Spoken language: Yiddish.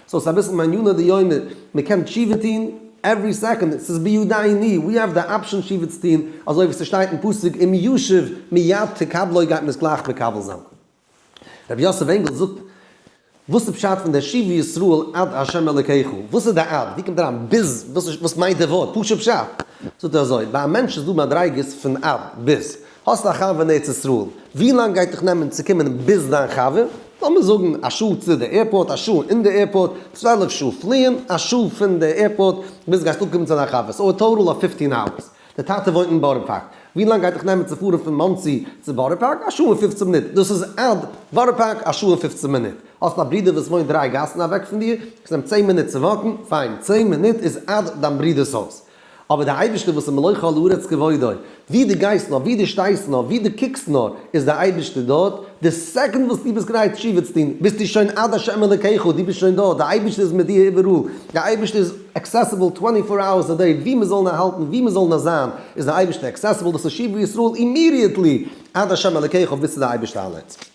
so ס'איז אביסל מעניינא דיומא, מ'קען תשובה טון every second, ס'איז ביודעיני, we have the option תשובה צו טון, אזוי ווי ס'שטייט אין פסוק אם ישוב מיד תקבלו גייט מען עס גלייך מקבל זיין. רבי יוסף ענגל זאגט, וואס איז פשט פון דער שובה ישראל עד ה' אלוקיך? וואס איז די עד? ווי קומט אריין ביז? וואס מיינט די ווארט? פשוט פשט. זאגט ער אזוי, ביי א מענטש איז דא מדריגות פון עד, ביז. האסט א חבר אין ארץ ישראל, ווי לאנג גייט דיך נעמען צו קומען ביז דיין חבר? לאמיר זאגן א שעה צו די airport, א שעה אין די airport, 12 שעה פליען, א שעה פון די airport ביז גייסט אנקומען צו דיין חבר, so א total of 15 hours. די טאטע וואוינט אין בארא פארק, ווי לאנג גייט דיך נעמען צו פארן פון מאנסי צו בארא פארק? א שעה און 15 מינוט, דאס איז עד בארא פארק א שעה און 15 מינוט. האסט א ברודער וואס וואוינט דריי גאסן אוועק פון דיר, עס נעמט 10 מינוט צו walk ן, פיין, 10 מינוט איז עד דיין ברודער'ס הויז. אבער דער אייבערשטער וואס איז מלא כל הארץ כבודו, ווי דו גייסט נאר, ווי דו שטייסט נאר, ווי דו קוקסט נאר, איז דער אייבערשטער דארט, די second וואס דו ביסט גרייט תשובה צו טון, ביסטו שוין עד השם אלוקיך, דו ביסט שוין דארט, דער אייבערשטער איז מיט דיר איבעראל, דער אייבערשטער איז accessible 24 hours a day, ווי מען זאל נאר האלטן, ווי מען זאל נאר זיין, איז דער אייבערשטער accessible, דאס איז שובה ישראל immediately, עד השם אלוקיך, ביז צו דער אייבערשטער אליינס.